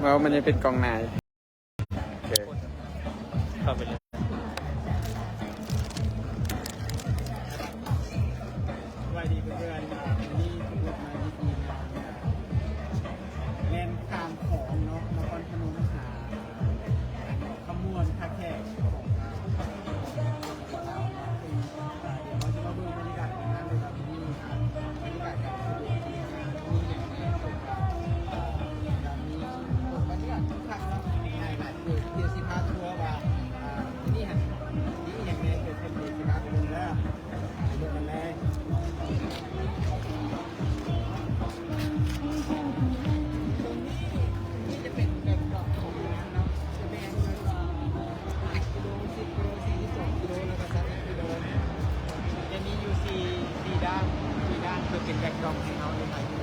ເວົ້າມັນຍັງເປັນກອງໜ້າຢູ່. ໂອເຄ ເຂົ້າໄປເລີຍ. ສະບາຍດີເພື່ອນໆ ມື້ນີ້ສະບົດມາຢູ່ທີ່ງານແລ່ນຂ້າມຂອງເນາະ ນະຄອນພະນົມຫາ ຄຳມ່ວນທ່າແຂກຂອງລາວ. ເຮົາຈະມາເບິ່ງບັນຍາກາດຂອງງານໂດຍການມີ ອ່າ ບັນຍາກາດການສະດວກທີ່ງານມີຫຍັງແດ່ ແລ້ວກະ ອ່າ ມີບັນຍາກາດຄັກເນາະ ງ່າຍໆ ເດີ ດຽວຊິພາທົວວ່າ ອ່າ ທີ່ນີ້ຫັ້ນມີຫຍັງແດ່ ດຽວເພິ່ນຊິພາໄປເບິ່ງເດີ ໄປເບິ່ງກັນເລີຍ. ຕົງນີ້ຈະເປັນແບັກດຣອບຂອງງານເນາະ ຈະແບ່ງເປັນວ່າຫ້າກິໂລ ສິບກິໂລ ສີ່ສິບສອງກິໂລ ແລ້ວກໍຊາວເອັດກິໂລ ຈະມີຢູ່ສີ່ ສີ່ດ້ານ ສີ່ດ້ານ ເພື່ອເປັນແບັກດຣອບໃຫ້ເຮົາໄດ້ຖ່າຍຮູບ.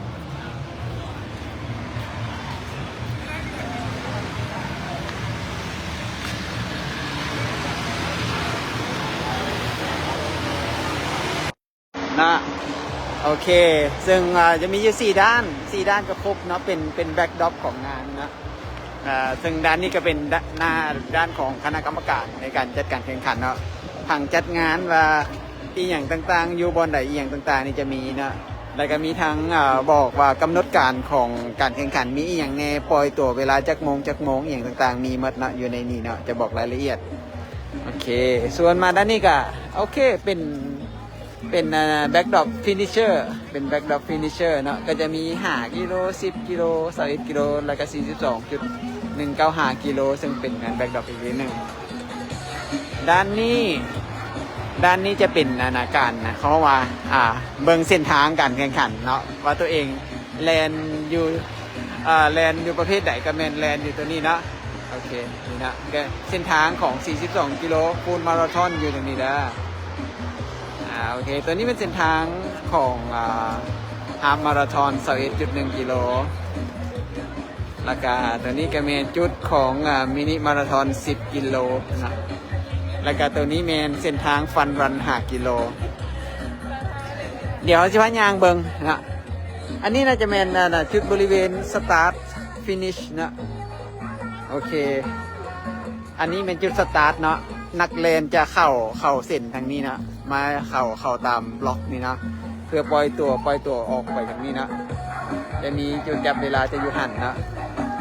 ນະ ໂອເຄ ເຊິ່ງ ອ່າ ຈະມີຢູ່ສີ່ດ້ານ ສີ່ດ້ານກໍຄົບເນາະ ເປັນ ເປັນແບັກດຣອບຂອງງານເນາະ. ເຊິ່ງດ້ານນີ້ກໍເປັນ ດ້ານ ໜ້າດ້ານຂອງຄະນະກຳມະການໃນການຈັດການແຂ່ງຂັນເນາະ ຜັງຈັດງານວ່າ ອີ່ຫຍັງຕ່າງໆ ຢູ່ບ່ອນໃດ ອີ່ຫຍັງຕ່າງໆ ນີ້ຈະມີເນາະ ແລ້ວກໍມີທັງ ເອີ ບອກວ່າກຳນົດການຂອງການແຂ່ງຂັນມີອີ່ຫຍັງແດ່ ປ່ອຍຕົວເວລາຈັກໂມງ ຈັກໂມງ ອີ່ຫຍັງຕ່າງໆ ມີໝົດເນາະ ຢູ່ໃນນີ້ເນາະ ຈະບອກລາຍລະອຽດ. ໂອເຄ ສ່ວນມາດ້ານນີ້ກໍ ໂອເຄ ເປັນ ເປັນ ເອີ ແບັກດຣອບຟິນິດເຊີ ເປັນແບັກດຣອບຟິນິດເຊີເນາະ ກໍຈະມີຫ້າກິໂລ ສິບກິໂລ ຊາວເອັດກິໂລ ແລ້ວກໍສີ່ສິບສອງຈຸດໜຶ່ງເກົ້າຫ້າກິໂລ ເຊິ່ງເປັນແບັກດຣອບອີກເລນໜຶ່ງ. ດ້ານນີ້ ດ້ານນີ້ຈະເປັນ ອັນນາ ການນະ ເຂົາເວົ້າວ່າ ອ່າ ເບິ່ງເສັ້ນທາງການແຂ່ງຂັນເນາະ ວ່າຕົວເອງແລ່ນຢູ່ ອ່າ ແລ່ນຢູ່ປະເພດໃດ ກໍແມ່ນແລ່ນຢູ່ຕົວນີ້ເນາະ. ໂອເຄ ນີ້ເນາະ ກໍເສັ້ນທາງຂອງສີ່ສິບສອງກິໂລ ຟູນມາລາທອນຢູ່ຕົງນີ້ເດີ. ອ່າ ໂອເຄ ຕົວນີ້ເປັນເສັ້ນທາງຂອງ ອ່າ ຮາຟມາລາທອນ ຊາວເອັດຈຸດໜຶ່ງກິໂລ ແລ້ວກະຕົວນີ້ກໍແມ່ນຈຸດຂອງ ອ່າ ມິນິມາລາທອນສິບກິໂລເນາະ ແລ້ວກະຕົວນີ້ແມ່ນເສັ້ນທາງຟັນຣັນຫ້າກິໂລ. ດຽວເຮົາຊິພາຍ່າງເບິ່ງເນາະ ອັນນີ້ໜ້າຈະແມ່ນ ອ່າ ຈຸດບໍລິເວນສະຕາດຟິນິດເນາະ. ໂອເຄ ອັນນີ້ແມ່ນຈຸດສະຕາດເນາະ ນັກແລ່ນຈະເຂົ້າ ເຂົ້າເສັ້ນທາງນີ້ເນາະ ມາເຂົ້າ ເຂົ້າຕາມບລັອກນີ້ເນາະ ເພື່ອປ່ອຍຕົວ ປ່ອຍຕົວອອກໄປທາງນີ້ເນາະ ຈະມີຈຸດຈັບເວລາຈະຢູ່ຫັ້ນເນາະ.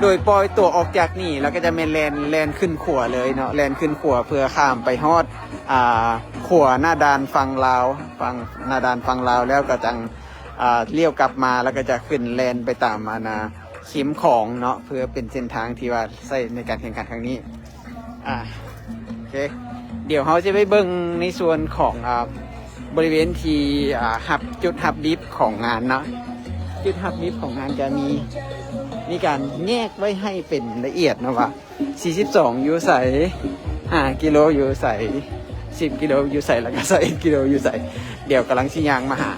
ໂດຍປ່ອຍຕົວອອກຈາກນີ້ ແລ້ວກໍຈະແມ່ນແລ່ນ ແລ່ນຂຶ້ນຂົວເລີຍເນາະ ແລ່ນຂຶ້ນຂົວເພື່ອຂ້າມໄປຮອດ ອ່າ ຂົວໜ້າດ່ານຝັ່ງລາວ ຝັ່ງໜ້າດ່ານຝັ່ງລາວ ແລ້ວກໍຈັ່ງ ອ່າ ລ້ຽວກັບມາ ແລ້ວກໍຈະຂຶ້ນແລ່ນໄປຕາມ ອັນນາ ເຂັມຂອງເນາະ ເພື່ອເປັນເສັ້ນທາງທີ່ວ່າໃຊ້ໃນການແຂ່ງຂັນຄັ້ງນີ້. ອ່າ ໂອເຄ ດຽວເຮົາຈະໄປເບິ່ງໃນສ່ວນຂອງ ອ່າ ບໍລິເວນທີ່ ອ່າ ຮັບ ຈຸດຮັບບຣີບຂອງງານເນາະ ຈຸດຮັບບຣີບຂອງງານຈະມີ ມີການແຍກໄວ້ໃຫ້ເປັນລະອຽດເນາະວ່າ ສີ່ສິບສອງຢູ່ໃສ ຫ້າກິໂລຢູ່ໃສ ສິບກິໂລຢູ່ໃສ ແລ້ວກໍຊາວເອັດກິໂລຢູ່ໃສ. ດຽວກຳລັງຊິຍ່າງມາຫາ.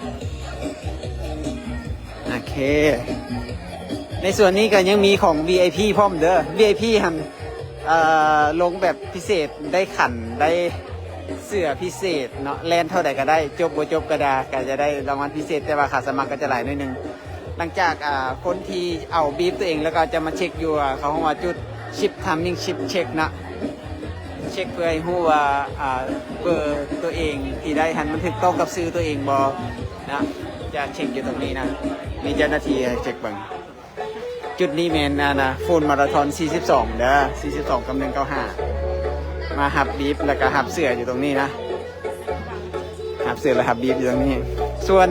ໂອເຄ ໃນສ່ວນນີ້ກໍຍັງມີຂອງ ວີໄອພີ ພ້ອມເດີ ວີໄອພີຫັ້ນ ເອີ ລົງແບບພິເສດ ໄດ້ຂັນ ໄດ້ເສື້ອພິເສດເນາະ ແລ່ນເທົ່າໃດກໍໄດ້ ຈົບບໍ່ຈົບກໍໄດ້ ກໍຈະໄດ້ລາງວັນພິເສດ ແຕ່ວ່າຄ່າສະໝັກກໍຈະຫຼາຍໜ້ອຍໜຶ່ງ. ຫຼັງຈາກ ອ່າ ຄົນທີ່ເອົາບຣີບຕົວເອງ ແລ້ວກໍຈະມາເຊັກຢູ່ ອ່າ ເຂົາເອີ້ນວ່າຈຸດ ຊິບ ທາມມິງ ຊິບ ເຊັກ ເນາະ ເຊັກເພື່ອໃຫ້ຮູ້ວ່າ ອ່າ ເບີຕົວເອງທີ່ໄດ້ຫັ້ນມັນຖືກຕ້ອງກັບຊື່ຕົວເອງບໍ່ເນາະ ຈະເຊັກຢູ່ຕົງນີ້ນະ ມີເຈົ້າໜ້າທີ່ໃຫ້ເຊັກເບິ່ງ. ຈຸດນີ້ແມ່ນ ອ່າ ນະ ຟູນມາລາທອນ ສີ່ສິບສອງ ເດີ ສີ່ສິບສອງ ກັບ ໜຶ່ງເກົ້າຫ້າ ມາຮັບບຣີບ ແລ້ວກໍຮັບເສື້ອຢູ່ຕົງນີ້ນະ ຮັບເສື້ອ ແລ້ວຮັບບຣີບຢູ່ຕົງນີ້. ສ່ວນ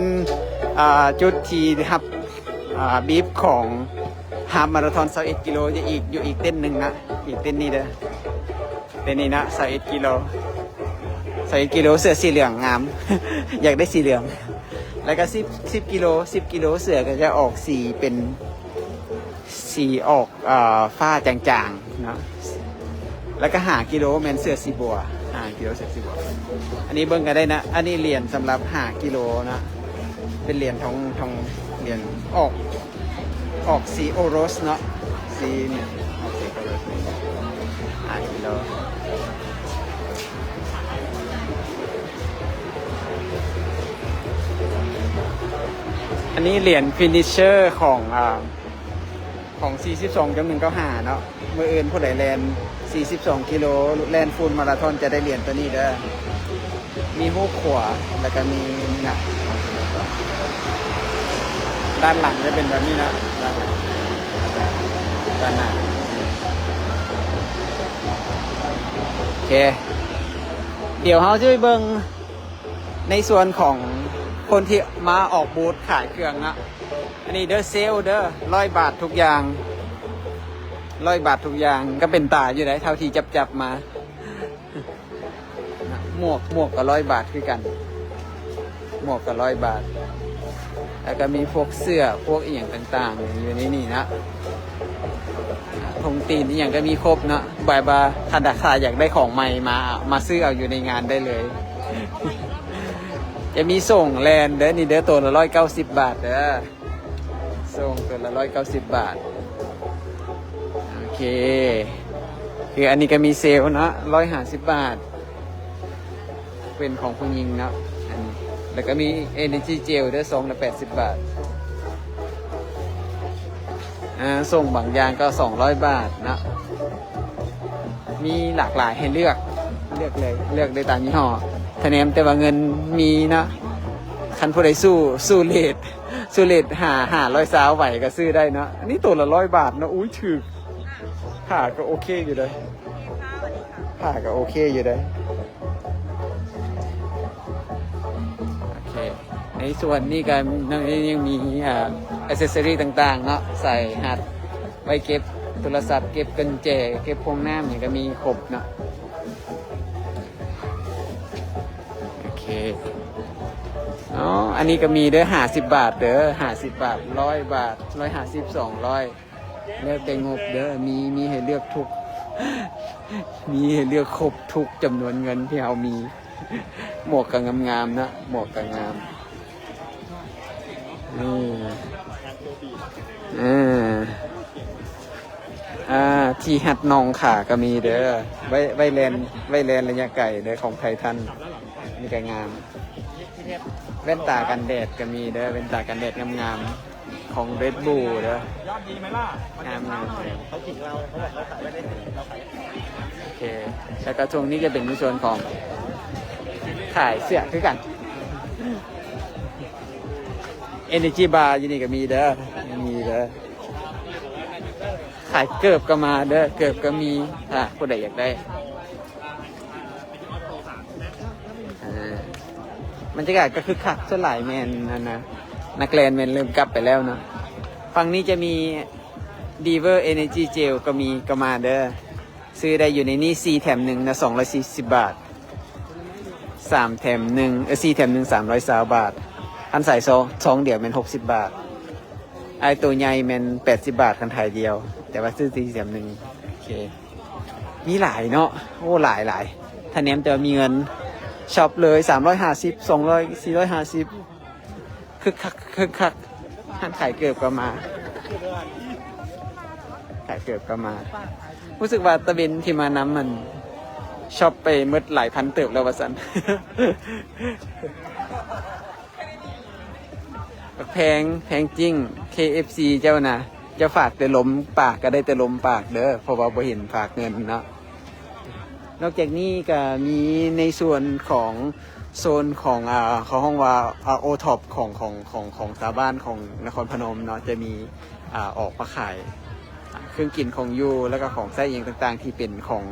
ອ່າ ຈຸດທີ່ຮັບ ອ່າ ບຣີບຂອງຮາບມາລາທອນ ຊາວເອັດກິໂລ ຢູ່ອີກ ຢູ່ອີກເຕັນໜຶ່ງນະ ອີກເຕັນນີ້ເດີ ເຕັນນີ້ນະ ຊາວເອັດກິໂລ ຊາວເອັດກິໂລ ເສື້ອສີເຫຼືອງງາມ ຢາກໄດ້ສີເຫຼືອງ. ແລ້ວກໍ ສິບ ສິບກິໂລ ສິບກິໂລ ເສື້ອກໍຈະອອກສີເປັນ ສີອອກ ເອ່ອ ຟ້າຈາງໆ ເນາະ ແລ້ວກໍ ຫ້າກິໂລ ແມ່ນເສື້ອສີບົວ ຫ້າກິໂລ ເສື້ອສີບົວ. ອັນນີ້ເບິ່ງກໍໄດ້ນະ ອັນນີ້ຫຼຽນສຳລັບ ຫ້າກິໂລ ເນາະ ເປັນຫຼຽນທອງ ທອງ ຫຼຽນອອກ ອອກສີໂອໂຣສເນາະ ສີນີ້ ອອກສີໂອໂຣສ ຫ້າກິໂລ. ອັນນີ້ຫຼຽນຟິນິດເຊີຂອງ ອ່າ ຂອງສີ່ສິບສອງຈຸດໜຶ່ງເກົ້າຫ້າເນາະ. ມື້ອື່ນຜູ້ໃດແລ່ນສີ່ສິບສອງກິໂລ ແລ່ນຟູລມາລາທອນ ຈະໄດ້ຫຼຽນໂຕນີ້ເດີ. ມີຮູບຂົວ ແລ້ວກໍມີນີ້ນະ ດ້ານຫຼັງຈະເປັນແບບນີ້ນະ ດ້ານຫຼັງ ດ້ານໜ້າ. ໂອເຄ ດຽວເຮົາຈະໄປເບິ່ງໃນສ່ວນຂອງຄົນທີ່ມາອອກບູດຂາຍເຄື່ອງນະ. ອັນນີ້ເດີ ເຊວເດີ ຮ້ອຍບາດທຸກຢ່າງ ຮ້ອຍບາດທຸກຢ່າງ ກໍເປັນຕາຢູ່ເດ້ ເທົ່າທີ່ຈັບໆມາ. ໝວກ ໝວກກໍຮ້ອຍບາດຄືກັນ ໝວກກໍຮ້ອຍບາດ. ແລ້ວກໍມີພວກເສື້ອ ພວກອີ່ຫຍັງຕ່າງໆ ຢູ່ໃນນີ້ນະ. ຖົງຕີນອີ່ຫຍັງກໍມີຄົບເນາະ ແບບວ່າຖ້າຢາກໄດ້ຂອງໃໝ່ມາ ມາຊື້ເອົາຢູ່ໃນງານໄດ້ເລີຍ. ຈະມີສົ່ງແລ່ນເດີ ນີ້ເດີ ໂຕລະຮ້ອຍເກົ້າສິບບາດເດີ. ສົ່ງຕົວລະຮ້ອຍເກົ້າສິບບາດ. ໂອເຄ ຄືອັນນີ້ກໍມີເຊວເນາະ ຮ້ອຍຫ້າສິບບາດ ເປັນຂອງຜູ້ຍິງເນາະ. ອັນນີ້ ແລ້ວກໍມີເອເນີຈີເຈວເດີ ຊອງລະແປດສິບບາດ. ອ່າ ສົ່ງບາງຢ່າງກໍສອງຮ້ອຍບາດເນາະ. ມີຫຼາກຫຼາຍໃຫ້ເລືອກ ເລືອກເລີຍ ເລືອກໄດ້ຕາມຍີ່ຫໍ້ ຖ້າແນມແຕ່ວ່າເງິນມີເນາະ. ຄັນຜູ້ໃດສູ້ ສູ້ເຣດ ສູ້ເຣດຫ້າ ຫ້າຮ້ອຍຊາວໄຫວກໍຊື້ໄດ້ເນາະ. ອັນນີ້ໂຕລະຮ້ອຍບາດເນາະ. ອຸ້ຍ ຖືກ ຜ້າກໍໂອເຄຢູ່ເດ້ ຜ້າກໍໂອເຄຢູ່ເດ້. ໂອເຄ ໃນສ່ວນນີ້ກໍຍັງມີ ອ່າ ແອັກເຊັສຊີຣີຕ່າງໆເນາະ ສາຍຮັດ ໄວ້ເກັບໂທລະສັບ ເກັບກຸນແຈ ເກັບພວງນ້ຳ ຫຍັງກໍມີຄົບເນາະ. ໂອເຄ ອໍ ອັນນີ້ກໍມີເດີ ຫ້າສິບບາດເດີ ຫ້າສິບບາດ ຮ້ອຍບາດ ຮ້ອຍຫ້າສິບ ສອງຮ້ອຍ ແລ້ວແຕ່ງົບເດີ. ມີ ມີໃຫ້ເລືອກທຸກ ມີໃຫ້ເລືອກຄົບທຸກຈຳນວນເງິນທີ່ເຮົາມີ. ໝວກກໍງາມໆເນາະ ໝວກກໍງາມ. ອືມ ເອີ ອ່າ ທີ່ຮັດໜອງຂາກໍມີເດີ ໄວ້ ໄວ້ແລ່ນ ໄວ້ແລ່ນໄລຍະໄກເດີ ຂອງໄທທັນ. ນີ້ກໍງາມ. ແວ່ນຕາກັນແດດກໍມີເດີ ແວ່ນຕາກັນແດດງາມໆ ຂອງເຣດບູລເດີ ງາມໆ. ໂອເຄ ແລ້ວກໍຊ່ວງນີ້ຈະເປັນໃນສ່ວນຂອງຂາຍເສື້ອຄືກັນ. ເອເນີຈີບາຢູ່ນີ້ກໍມີເດີ ມີເດີ. ຂາຍເກີບກໍມາເດີ ເກີບກໍມີ ຖ້າຜູ້ໃດຢາກໄດ້. ອ່າ ບັນຍາກາດກໍຄຶກຄັກ ສ່ວນຫຼາຍແມ່ນ ອັນນະ ນັກແລ່ນແມ່ນເລີ່ມກັບໄປແລ້ວເນາະ. ຝັ່ງນີ້ຈະມີດີເວີເອເນີຈີເຈວກໍມີ ກໍມາເດີ ຊື້ໄດ້ຢູ່ໃນນີ້ ສີ່ແຖມໜຶ່ງນະ ສອງຮ້ອຍສີ່ສິບບາດ ສາມແຖມໜຶ່ງ ເອີ ສີ່ແຖມໜຶ່ງ ສາມຮ້ອຍຊາວບາດ. ຄັນສາຍຊອງ ຊອງດຽວແມ່ນຫົກສິບບາດ. ອ້າຍໂຕໃຫຍ່ແມ່ນແປດສິບບາດ ຄັນຖ່າຍດຽວ ແຕ່ວ່າຊື້ສີ່ແຖມໜຶ່ງ. ໂອເຄ ມີຫຼາຍເນາະ ໂອ້ ຫຼາຍໆ. ຖ້າແນມແຕ່ວ່າມີເງິນ ຊັອບເລີຍ ສາມຮ້ອຍຫ້າສິບ ສອງຮ້ອຍ ສີ່ຮ້ອຍຫ້າສິບ. ຄຶກຄັກ ຄຶກຄັກ. ຮ້ານຂາຍເກີບກໍມາ ຂາຍເກີບກໍມາ. ຮູ້ສຶກວ່າຕາເວັນທີ່ມານຳ ມັນຊັອບໄປໝົດຫຼາຍພັນເຕີບແລ້ວວ່າຊັ້ນ. ບັກແພງ ແພງຈິ້ງ ເຄເອັຟຊີ ເຈົ້ານະ ເຈົ້າຝາກແຕ່ລົມປາກ ກໍໄດ້ແຕ່ລົມປາກເດີ ເພາະວ່າບໍ່ເຫັນຝາກເງິນເນາະ. ນອກຈາກນີ້ກໍມີໃນສ່ວນຂອງ ໂຊນຂອງ ອ່າ ເຂົາຮ້ອງວ່າ ອ່າ ໂອທັອບ ຂອງ ຂອງ ຂອງ ຂອງຊາວບ້ານຂອງນະຄອນພະນົມເນາະ ຈະມີ ອ່າ ອອກມາຂາຍ ອ່າ ເຄື່ອງກິນຂອງຢູ່ ແລ້ວກໍຂອງໃຊ້ອີ່ຫຍັງຕ່າງໆ ທີ່ເປັນຂອງ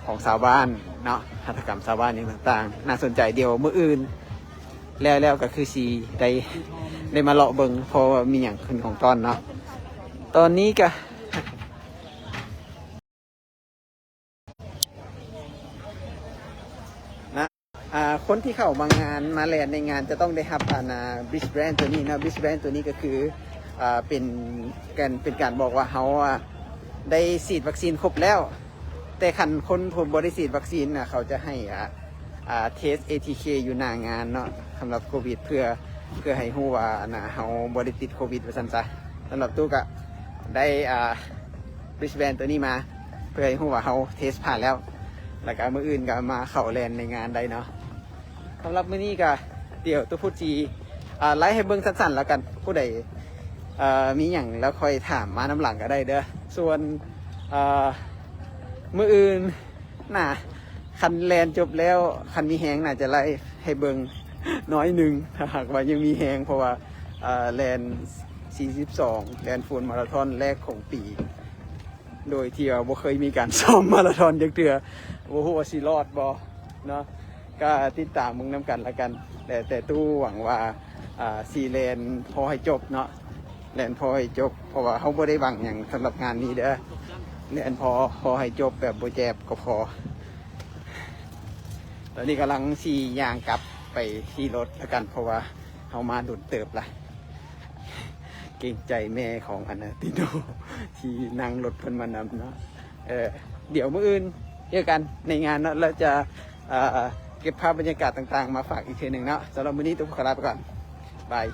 ຂອງຊາວບ້ານເນາະ ຫັດຖະກຳຊາວບ້ານອີ່ຫຍັງຕ່າງໆ ໜ້າສົນໃຈ. ດຽວມື້ອື່ນ ແລ້ວ ແລ້ວກໍຄືຊິໄດ້ ໄດ້ມາເລາະເບິ່ງ ເພາະວ່າມີຫຍັງຂຶ້ນຂອງຕ້ອນເນາະ. ຕອນນີ້ກໍ ນະ ອ່າ ຄົນທີ່ເຂົ້າມາງານ ມາແລ່ນໃນງານ ຈະຕ້ອງໄດ້ຮັບ ອັນ ອ່າ wristband ຕົວນີ້ເນາະ. Wristband ຕົວນີ້ກໍຄື ອ່າ ເປັນການ ເປັນການບອກວ່າເຮົາ ອ່າ ໄດ້ສີດວັກຊີນຄົບແລ້ວ. ແຕ່ຄັນຄົນຜູ້ບໍ່ໄດ້ສີດວັກຊີນນະ ເຂົາຈະໃຫ້ ອ່າ ອ່າ ເທສ ເອທີເຄ ຢູ່ໜ້າງານເນາະ ສຳລັບໂຄວິດ ເພື່ອ ເພື່ອໃຫ້ຮູ້ວ່າ ອັນນ່າ ເຮົາບໍ່ໄດ້ຕິດໂຄວິດ ວ່າຊັ້ນຊະ. ສຳລັບຕູ້ກະໄດ້ ອ່າ wristband ຕົວນີ້ມາ ເພື່ອໃຫ້ຮູ້ວ່າເຮົາເທສຜ່ານແລ້ວ ແລ້ວກະມື້ອື່ນກະມາເຂົ້າແລ່ນໃນງານໄດ້ເນາະ. ສຳລັບມື້ນີ້ກະ ດຽວຕູ້ພຸດຊິ ອ່າ ໄລ່ໃຫ້ເບິ່ງສັ້ນໆ ແລ້ວກັນ. ຜູ້ໃດ ເອີ ມີຫຍັງແລ້ວຄ່ອຍຖາມມານຳຫຼັງກໍໄດ້ເດີ. ສ່ວນ ເອີ ມື້ອື່ນໜ້າ ຄັນແລ່ນຈົບແລ້ວ ຄັນມີແຮງໜ້າຈະໄລຟ໌ໃຫ້ເບິ່ງໜ້ອຍໜຶ່ງ ຖ້າຫາກວ່າຍັງມີແຮງ ເພາະວ່າ ເອີ ແລ່ນສີ່ສິບສອງ ແລ່ນຟູລມາລາທອນແລກຂອງປີ ໂດຍທີ່ວ່າບໍ່ເຄີຍມີການຊ້ອມມາລາທອນຈັກເທື່ອ ບໍ່ຮູ້ວ່າຊິລອດບໍ່ເນາະ. ກໍຕິດຕາມເບິ່ງນຳກັນລະກັນ ແຕ່ ແຕ່ຕູ້ຫວັງວ່າ ອ່າ ຊິແລ່ນພໍໃຫ້ຈົບເນາະ ແລ່ນພໍໃຫ້ຈົບ ເພາະວ່າເຮົາບໍ່ໄດ້ຫວັງຫຍັງສຳລັບງານນີ້ເດີ ແລ່ນພໍ ພໍໃຫ້ຈົບແບບບໍ່ເຈັບກໍພໍ. ຕອນນີ້ກຳລັງຊິຍ່າງກັບໄປທີ່ລົດລະກັນ ເພາະວ່າເຮົາມາດົນເຕີບລະ ເກງໃຈແມ່ຂອງອັນນາຕິໂນ ທີ່ນັ່ງລົດເພິ່ນມານຳເນາະ. ເອີ ດຽວມື້ອື່ນເຈີກັນໃນງານເນາະ ແລ້ວຈະ ເອີ ເກັບພາບບັນຍາກາດຕ່າງໆມາຝາກອີກເທື່ອໜຶ່ງເນາະ. ສຳລັບມື້ນີ້ຕ້ອງຂໍລາໄປກ່ອນ ບາຍ.